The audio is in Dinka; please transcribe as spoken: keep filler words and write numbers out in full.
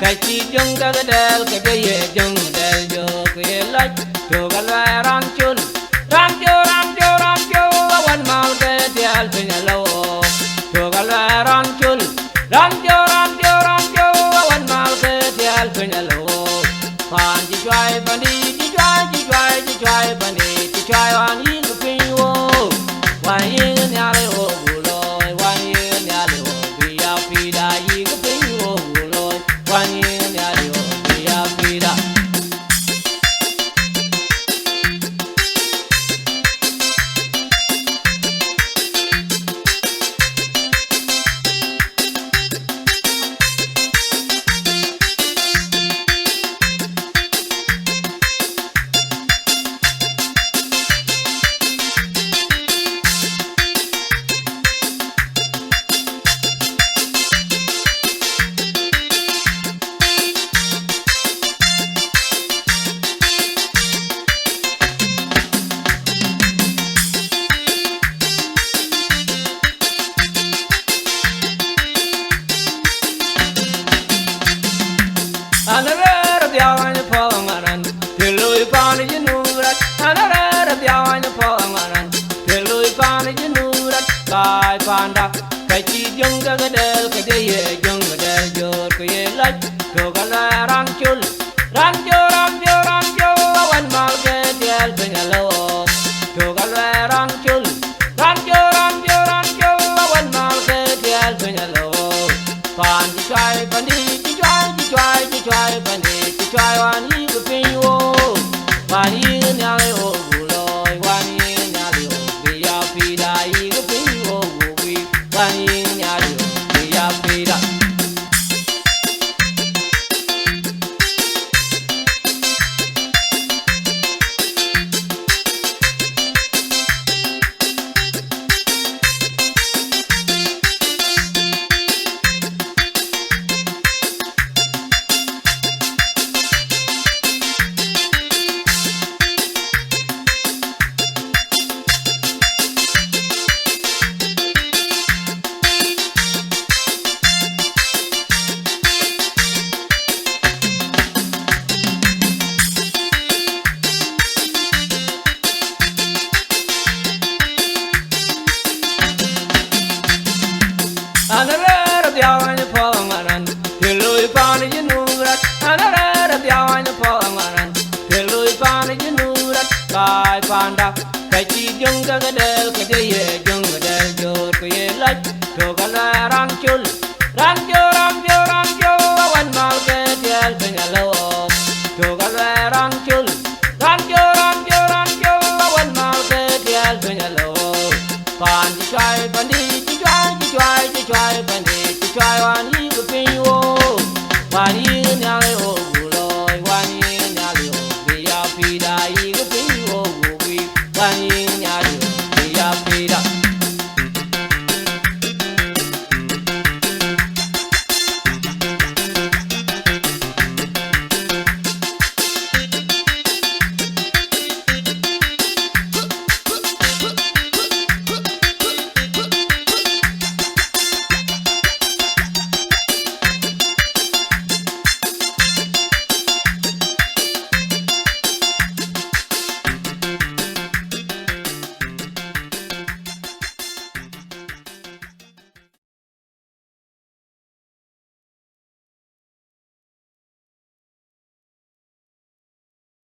Ka cï jöŋ ke dɛl, ke bï ye jöŋ dɛl jö, ku ye lɔc tök aluɛɛr raan col. Raan col, raan col, raan col, awän mal ke tiɛɛl piny alou. Tök aluɛɛr raan col. Raan col, raan col, raan col, awän mal ke tiɛɛl piny alou. Paan cï cuai pandït, cï cuai, cï cuai, cï cuai pandït, cï cuai wään yïk piny wou. Wään yïk nhial ë wou gup looi, wään yïk nhial ë wou bï ya pïïrda yïk piny wou gup looi. Wään yïn ya liu, ya pïïrda. An rɛ̈ɛ̈r dhiau an puɔ̈u ŋaran, të loi paan ë Junub rat. An rɛ̈ɛ̈r dhiau an puɔ̈u ŋaran, të loi paan ë Junub rat. Baai paanda, ka cï jöŋ ke dɛl, ke dee ye jöŋ dɛl jöör, ku ye lac tök aluɛɛr raan col. Raan col, raan col, raan col, awän mal ke tiɛɛl piny alou. Tök aluɛɛr raan col. Raan col, raan col, raan col, awän mal ke tiɛɛl piny alou. Paan cï cuai pandït, cï cuai, cï cuai, cï cuai pandït, cï cuai wään yïk piny wou. Wään yïk nhial ë wou gup looi, wään yïk nhial ë wou bï ya pïïrda yïk piny wou gup wïïk. Wään yïk nhial ë wou bï ya pïïrda. An rɛ̈ɛ̈r dhiau an puɔ̈u ŋaran, të loi paan ë Junub rat. An rɛ̈ɛ̈r dhiau an puɔ̈u ŋaran, të loi paan ë Junub rat. Baai paanda, ka cï jöŋ ke dɛl, ke dee ye jöŋ dɛl jöör, ku ye lac tök aluɛɛr raan col. Raan col, raan col, raan col, awän mal ke tiɛɛl piny alou. Tök aluɛɛr raan col. Raan col, raan col, raan col, awän mal ke tiɛɛl piny alou. Paan cï cuai pandït, cï cuai, cï cuai, cï cuai pandït, cï cuai wään yïk piny wou. Wään yïk nhial ë wou gup looi, wään yïk nhial ë wou bï ya pïïrda yïk piny wou gup wïïk. Wään yïk nhial ë wou bï ya pïïrda.